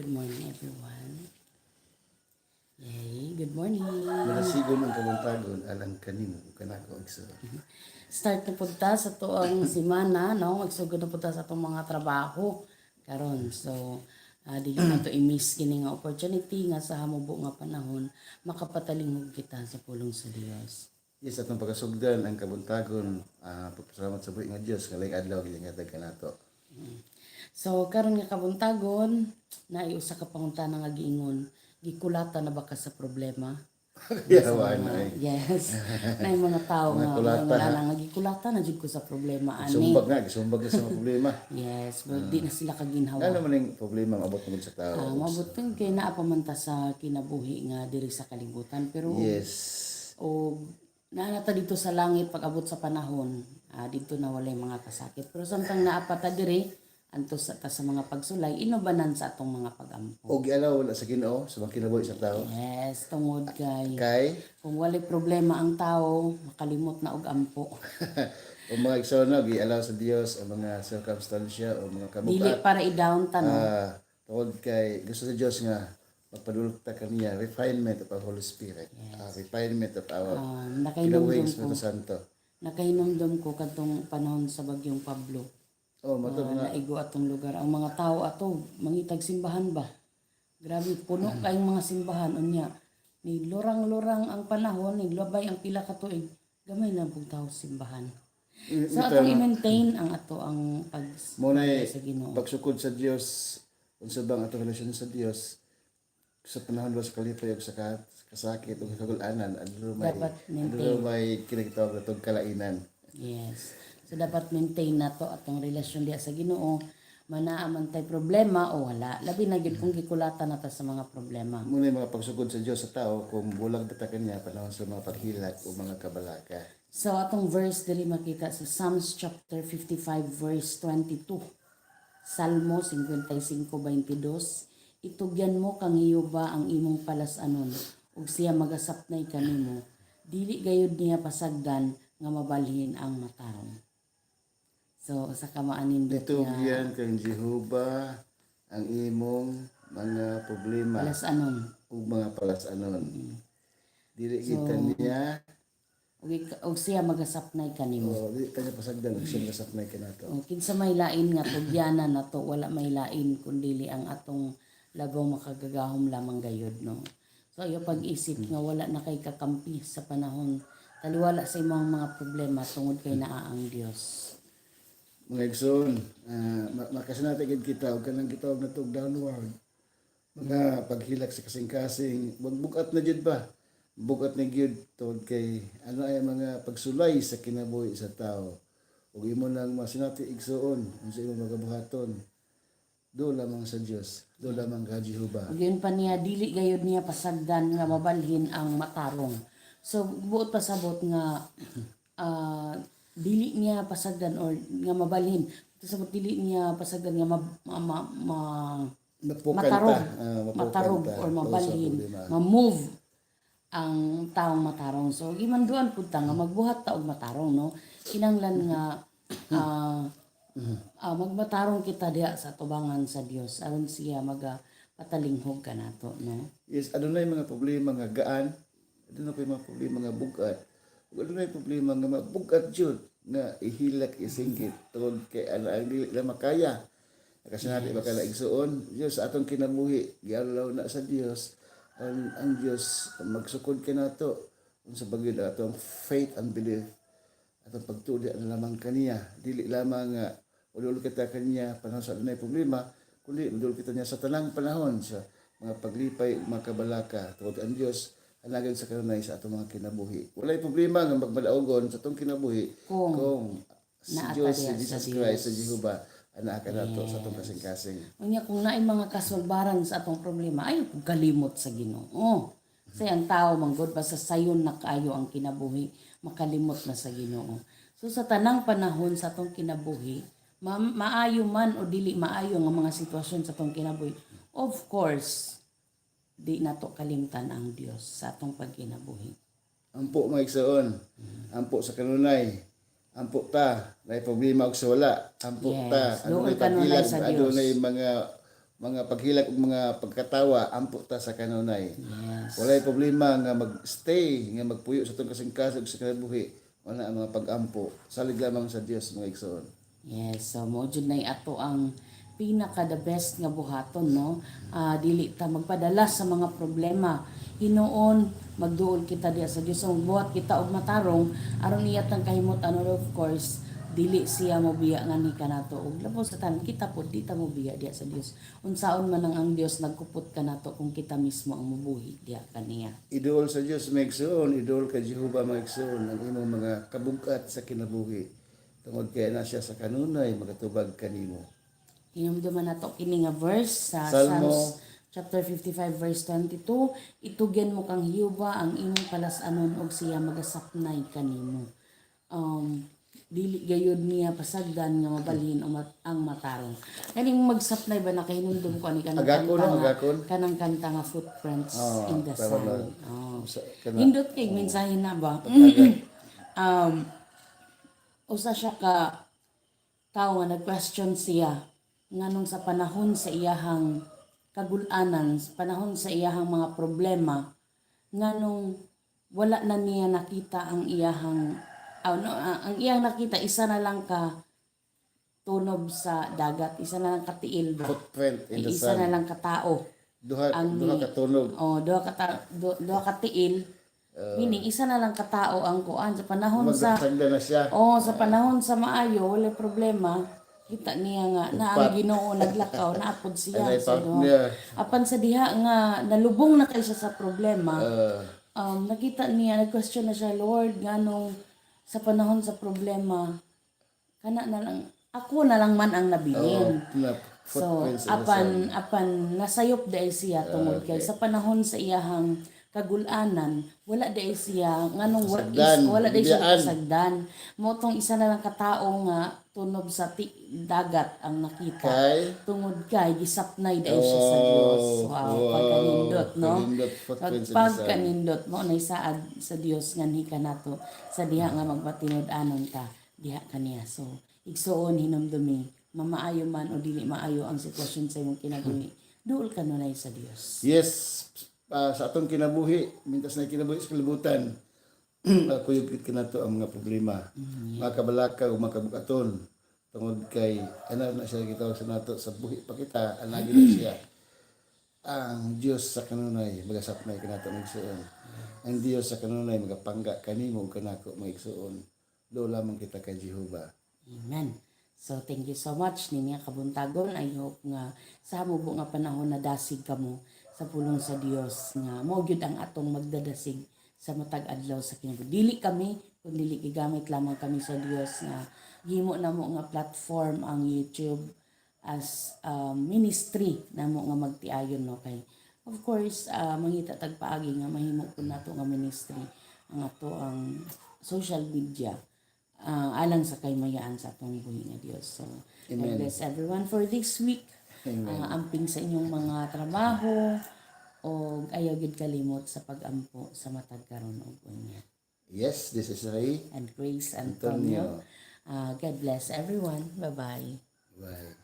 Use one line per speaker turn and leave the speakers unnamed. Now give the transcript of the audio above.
Good morning, everyone. Yay, good morning.
Malasigon ang kabuntagon alang kanimo ug kanako, igsoon.
Start na pud ta sa atuang semana, no? Magsugod na pud ta sa atong mga trabaho karon. So, dili na to i-miss kini nga opportunity nga sa hamubo nga panahon makapatalingog kita sa pulong sa Dios.
Yes, atong pagkasugdan ang kabuntagon, pagpasalamat sa buhi nga Dios nga laing adlaw gihatag kanato.
So karon nga kabuntagon, naay usa ka pangutana nga giingon, gikulata na ba ka sa problema?
Yawa na ay.
Yes. Naay mga tao
Mga
nga
kulata,
wala
ha?
Na nga gikulata na jud ko sa problema ani.
Sumbag na, gisumbag na sa mga problema.
Yes, but di na sila kaginhawa.
Ngano man ning problema maabot man gud sa tao?
Maabot kay kay naa pa man ta sa kinabuhi nga diri sa kalibutan, pero o naa na ta dito sa langit pag abot sa panahon, didto na walay mga kasakit. Pero samtang naa pa ta diri, antos sa ta sa mga pagsulay, inubanan sa atong mga pagampo.
Og gialaw wala sa Ginoo sa mga kinabuhi sa tao.
Yes, tungod kay
Kay
kung walay problema ang tao, makalimot na og ampo.
O mga igsoon, no, gialaw sa Dios ang mga circumstansya o mga
Dili
kabugat.
para i-down ta, no.
Tungod kay gusto sa Dios nga magpadulot ta kaniya, refinement of our Holy Spirit. Refinement of our kinabuhi
Nakahinumdum
sa
ko.
Espiritu Santo.
Nakahinumdum ko kadtong panahon sa bagyong Pablo.
Oh, mato
Nga naigo atong lugar. Ang mga tao ato, mangitag simbahan ba? Grabe, puno kayong mga simbahan. Unya, ni lurang-lurang ang panahon, ni labay ang pila ka tuig, gamay lang pong tao sa simbahan. So atong i-maintain ang ato ang pag
Mo na
sa Ginoo.
Pagsukod sa Dios, unsa bang atong relasyon sa Dios sa panahon ba sa kalipay ug sa kasakit ug kagul-anan, adto may
Dapat maintain.
adto may kinagtawag natong kalainan.
Yes. So dapat maintain nato atong relasyon diha sa Ginoo, manaa man tay problema o wala. Labi na gyud kung gikulatan na ta sa mga problema.
Mo na mga pagsukod sa Dios sa tao kung bulag ba ta kanya panahon sa mga paghilak o mga kabalaka.
So atong verse diri makita sa Psalms chapter 55 verse 22. Salmo 55:22. Itugyan mo kang Jehova ang imong palas-anon ug siya magasapnay kanimo. Dili gayud niya pasagdan nga mabalhin ang matarong. So usa ka maanindot nga
Itugyan kang Jehova ang imong mga problema
palas-anon.
Ug mga palas-anon. Dili kita niya
Ug siya magasapnay kanimo.
O dili kanya pasagdan ug siya magasapnay kanato.
O, kinsa may lain nga tugyanan nato, wala may lain kundili ang atong labaw makagagahom lamang gayod, no? So ayo pag-isip nga wala na kay kakampi sa panahon taliwala sa imong mga problema tungod kay naa ang Dios.
Mga igsoon, makasinati gid kita og kanang gitawag na tog downward. Mga paghilak sa kasing-kasing, bugat na jud ba? Bugat na gyud tungod kay ano ay mga pagsulay sa kinabuhi sa tao. Ug imo lang masinati, igsoon, unsa imong magabuhaton. Do lamang sa Dios, do lamang ka Jehova.
Ug yun pa niya, dili gayud niya pasagdan nga mabalhin ang matarong. So buot pasabot nga dili niya pasagdan or nga mabalhin. Pasabot dili niya pasagdan nga ma
Mapukan
matarog,
ta, mapukan
matarog
ta
or
tungod sa
mabalhin,
problema.
ma-move ang taong matarong. So gimanduan pud ta nga magbuhat ta og matarong, no. Kinahanglan nga magmatarong kita diha sa tubangan sa Dios aron siya maga patalinghog kanato, no.
Yes, adunay mga problema nga gaan, adunay pa mga problema nga bugat. Ug adunay problema nga mabugat jud nga ihilak, isingkit tungod kay ana ang dili na makaya. Kasi ba kala, igsuon, Dios sa atong kinabuhi, gialaw na sa Dios ang Dios magsukod kanato unsa ba gyud atong faith and belief, atong pagtuo na lamang kaniya, dili lamang nga udol kita kaniya panahon sa adunay problema, kundi udol kita niya sa tanang panahon sa mga paglipay, mga kabalaka, tungod ang Dios alagad sa kanunay sa atong mga kinabuhi. Walay problema nga magmalaogon sa atong kinabuhi
kung
kung si
naa ta
Dios, si
diha sa
Jesus
Dios.
Christ, sa Jehova anaa kanato sa atong kasing-kasing.
Unya kung naay mga kasulbaran sa atong problema, ayo pud kalimot sa Ginoo. Say ang tao manggod basta sayon na kaayo ang kinabuhi, makalimot na sa Ginoo. So sa tanang panahon sa atong kinabuhi, maayo man o dili maayo nga mga sitwasyon sa atong kinabuhi, of course, di nato kalimtan ang Dios sa atong pagkinabuhi.
Ampo, mga igsoon. Ampo sa kanunay. Ampo ta, nay problema og sa wala. Ampo
Yes.
ta,
Doon
adunay
kanunay
paghilag,
sa Dios.
Adunay mga Mga paghilak ug mga pagkatawa, ampo ta sa kanunay.
Yes.
Walay problema nga mag-stay, nga magpuyo sa atong kasing-kasing ug sa kinabuhi. Wala ang mga pag-ampo. Salig lamang sa Dios, mga igsoon.
Yes, so mao jud nay ato ang pinaka the best nga buhaton, no. Dili ta magpadala sa mga problema. Hinuon magduol kita diya sa Dios, so magbuhat kita og matarong aron iya tang kahimot ano, of course dili siya mobiya nga ni kanato, ug labos sa tanan kita pod di ta mobiya diya sa Dios. Unsaon man ang Dios nagkupot kanato kung kita mismo ang mobuhi diya kaniya.
Iduol sa Dios, mga igsoon, iduol kay Jehova, mga igsoon, ang imong mga kabugat sa kinabuhi. Tungod kay na siya sa kanunay magatubag kanimo.
Hinumduman nato kini nga verse sa
Salmo.
Psalms chapter 55 verse 22, "Itugyan mo kang Jehova ang imong palas-anon ug siya magasapnay kanimo." Dili gayud niya pasagdan nga mabalhin ang matarong. Kaning magsapnay ba, nakahinumdum ko ani kanang
Agakon,
kanta
no?
nga
Agakon?
Kanang kanta nga "Footprints
Ah,
in the
tama
Sand."
lang.
Oh.
Kana,
Nindot kay mensahe na ba? Usa siya ka tao nga nag-question siya nganong sa panahon sa iyahang kagulanan, sa panahon sa iyahang mga problema, nganong wala na niya nakita ang iyahang no, ang iyang nakita isa na lang ka tunob sa dagat, isa na lang katiil ba?
Footprint in the
Isa na
sand.
lang katao.
Duha,
Ang
duha ka tunog.
Oh, duha ka tiil. Meaning isa na lang katao ang kuan sa panahon sa
Magsagda na siya.
Oh, sa panahon sa maayo, wala problema. Kita niya nga na ang Ginoo naglakaw, naapod siya
Anay
sa
partner.
Apan sa diha nga nalubong na kay siya sa problema. Nakita niya, nag-question na siya, "Lord, nganong sa panahon sa problema, kana na lang, ako na lang man ang nabilin?"
Oh, na
So,
footprints in the
apan
sand.
apan nasayop dahil siya tungod kay sa panahon sa iyahang kagulanan, wala dahil siya nganong
Kasagdan,
wala dahil siya
biyaan.
kasagdan. Mao tong isa na lang katao nga tunob sa dagat ang nakita.
Kay?
Tungod kay gisapnay dahil siya sa Dios. Wow, pagkanindot, no?
Kanindot, footprints in the sand.
Pagkanindot mo nay saad sa Dios nganhi kanato sa diha nga magpatinud-anon ta diha kaniya. So, igsuon, hinumdumi, mamaayo man o dili maayo ang sitwasyon sa imong kinabuhi, duol kanunay sa Dios.
Yes, sa atong kinabuhi, mintas na kinabuhi sa kalibutan, kuyog kinato ang mga problema. Mga kabalaka o mga kabukaton, tungod kay ano na siya gitawag sa nato sa buhi pa kita, anagi na siya. Ang Dios sa kanunay magasapnay kanato, mga igsuon. Ang Dios sa kanunay magapangga kanimo ug kanako, mga igsuon. Duol lamang kita kay Jehova.
Amen. So thank you so much ninya kabuntagon. I hope nga sa mubo nga panahon na dasig kamo sa pulong sa Dios nga mao gyud ang atong magdadasig sa matag adlaw sa kinabuhi. Dili kami kun dili gigamit lamang kami sa Dios nga gihimo namo nga platform ang YouTube as ministry namo nga magtiayon, no, kay of course mangita tag paagi nga mahimo pud nato nga ministry ang ato ang social media alang sa kaymayaan sa atong buhi nga Dios. So, God bless everyone for this week. Amping sa inyong mga trabaho o ayaw gid kalimot sa pag-ampo sa matag karon og unya.
Yes, this is Ray
And Grace Antonio.
Antonio.
God bless everyone. Bye-bye.
Bye.